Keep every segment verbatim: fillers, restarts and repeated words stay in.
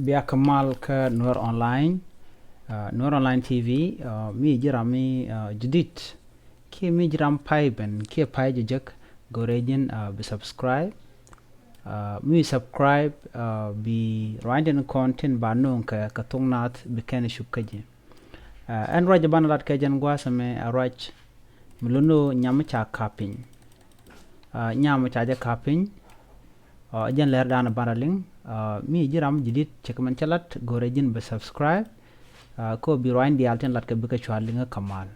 Bia kɛ mal kä Nuer Online, uh, Nuer Online T V, uh, mi ji̱ ram mi uh, jidit. Kiɛ mi ji̱ ram pay ben kiɛ pay jɛ jek, go̱rɛ ji̱n uh, bi subscribe. Uh, mi subscribe uh, bi ruany tin kɔn tin ba no̱o̱ŋ kɛ kɛ thok nath bi kɛn cup kä ji̱. Uh, ɛn ruac jɛ banɛ lat kɛ jɛn gua̱a̱th ɛmɛ a ruac mi lo̱n ɣöö nyam ca ka̱p piny. Uh, nyam ca jɛ ka̱p piny. Uh, jɛn lɛr dan ban ra liŋ. Uh, mi ji̱ ram ji̱ dit cɛ kɛ mɛn cɛ lat go̱rɛ ji̱n bɛ subscribe. Uh, ko bi ruany diaal tin lat kɛ bikɛ cua liŋ kä mal.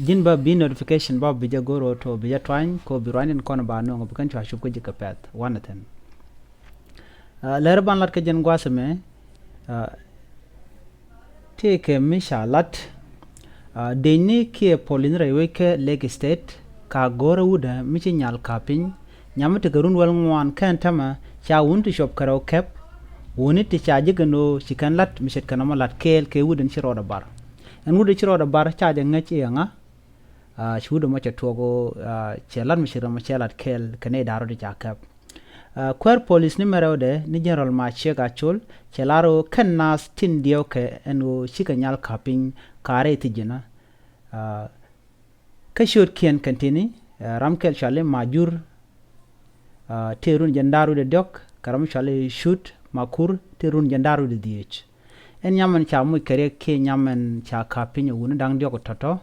Ji̱n ba bi notification ba bi jɛ go̱r ɣöö to bi jɛ tuany ko bi ruany tin kɔn ba no̱o̱ŋ bi kɛn cua cup kä ji̱ kɛ pɛth wanɛ thin. Uh, lɛr ban lat kɛ jɛn gua̱a̱th ɛmɛ. Uh, tëëkɛ mi ca lat. Uh, dëëcni kiɛ polith ni rɛy wec kä Lake State ka go̱o̱rä wutdä mi ci nyal ka̱p piny. Nyam mi tekɛ run wäl ŋuan kɛn tämɛ ca wun ti cuɔp kärɛw kɛp. Wuni ti ca ji̱ kɛn ɣöö ci kɛn lat mi ce̱tkɛ nɔmɔ lat kɛɛl kɛ wutdä ni ci rɔɔdɛ bar. Ɛn wutdä ci rɔɔdɛ bar ca jɛ ŋäc i̱ ɛŋa. Uh, ci wutdä mɔ cɛ tuɔɔk ɣöö uh, cɛ lat mi ce̱tkɛ nɔmɔ cɛ lat kɛɛl kɛ nɛy da̱r rɔɔdɛ ca kɛp. Uh, kuäär polith ni mɛ rɛwdɛ ni General Maciek Acol cɛ lar ɣöö kɛn naath tin diɛwkɛ ɛn ɣöö cikɛ nyal ka̱p piny ka̱rɛ i̱ thi̱ji̱nä. Uh, kä ciötkiɛn kɛn tini uh, ram kɛl cuali Majur uh, tëë run jɛn da̱r wi̱cdɛ diɔ̱k kɛ ram cuali Cut Makur tëë run jɛn da̱r wi̱cdɛ dhieec. Ɛn nyam ɛn ca moc kɛ riɛk kiɛ nyam ɛn ca ka̱p piny ɛ wuni da̱ŋ diɔ̱k tɔ̱tɔ̱.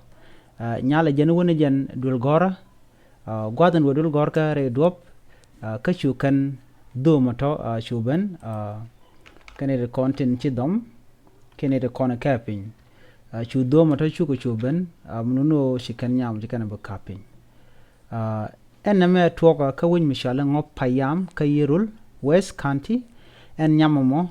Uh, nyalɛ jɛn wuni jɛn duël gɔ̱rä. Uh, gua̱th in wä duël gɔ̱rkä rɛy duɔ̱p. Uh, kä cu kɛn dhomä tɔ̱ uh, cu ben uh, kɛn iti kɔn tin ci dhɔm. Kɛn iti kɔn kɛ piny uh, cu dhomä tɔ̱ cukɛ cu ben uh, mi nuni ɣöö ci kɛn nyam ci kɛn bi ka̱p piny. Uh, ɛn nɛmɛ tuɔkä kä wi̱c mi cɔal i̱ Ŋɔp Payam kä Yirol West County. Ɛn nyam ɛmɔ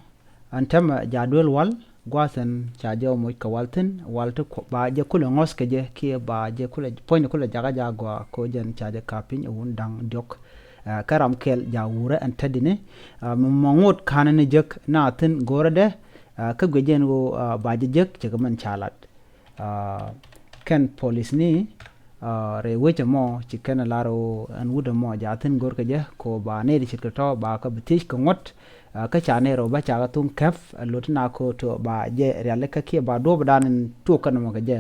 ɛn tämɛ ja duel wal gua̱a̱th ɛn ca jɛ moc kɛ wal thi̱n wal ti ba jɛ kulɛ ŋɔ̱th kɛ jɛ kiɛ ba jɛ kulɛ puɔ̱ny kulɛ jakä ja gɔaa ko jɛn ca jɛ ka̱p piny ɛ wun da̱ŋ diɔ̱k. Uh, kä ram kɛl ja wurä ɛn tätdini uh, mi mɔ ŋot ka̱n ni jek na thi̱n go̱rädɛ uh, kä guic jɛn ɣöö uh, ba jɛ jek cɛ kɛ mɛn ca lat. Uh, kɛn polith ni uh, rɛy wecɛ mɔ ci kɛn lar ɣöö ɛn wut ɛmɔ ja thi̱n go̱rkɛ jɛ ko ba nɛy ti ce̱tkɛ tɔ̱ ba kä bi thiec kɛ ŋuɔ̱t. Uh, kä ca nɛy rɛw ba ca kɛ thuŋ kɛp ɛ lot ti na ko to ba jɛ rialikä kiɛ ba duɔ̱ɔ̱p dan in tuɔk kɛn ɛmɔ kɛ jɛ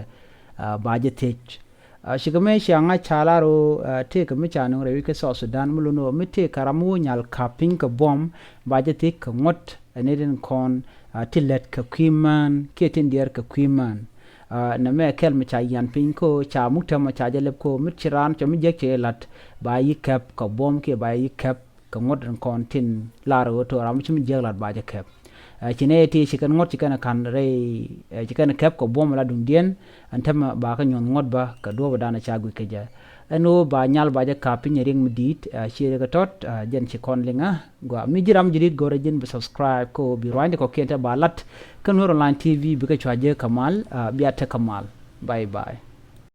uh, ba jɛ thiec. Uh, cikɛ mëë cia ŋa̱c ca lar ɣöö uh, tëëkɛ mi ca nöŋ rɛy wi̱c kä South Sudan mi lun ɣöö mi tëëkɛ ram mi wä nyal ka̱p piny kɛ buɔ̱m ba jɛ thiec kɛ ŋuɔ̱t. Ɛ ni tin kɔn uh, ti lät kɛ kui̱ mään kiɛ tin diɛɛr kɛ kui̱ mään. Uh, nɛ mɛ kɛl mi ca yian piny ko ca muk tɛmɔ ca jɛ lɛp ko mi ci raan cɔ mi jek cɛ lat ba yi kɛp kɛ buɔ̱m kiɛ ba yi kɛp kɛ ŋuɔ̱t in kɔn tin lar ɣöö to ram mi ci mi jek lat ba jɛ kɛp. Uh, ci nɛ ti ci kɛn ŋuɔ̱t ci kɛn kan rɛy uh, ci kɛn kɛp kɛ buɔ̱m la duŋdiɛn. Ɛn tämɛ ba kɛ nyuɔ̱th ŋuɔ̱t ba kɛ duɔ̱ɔ̱p dan ca guic kɛ jɛ. Ɛn ɣöö ba nyal ba jɛ ka̱p piny riɛk mi di̱i̱t uh, ci riɛk kɛ tɔt uh, jɛn ci kɔn liŋä. Gua mi ji̱ ram ji̱ rit go̱rɛ ji̱n bi subscribe ko bi ruany di kɔkiɛn te ba lat. Kä Nuer Online T V bikɛ cua jek kɛ mal uh, bia tek kɛ mal. Bye bye.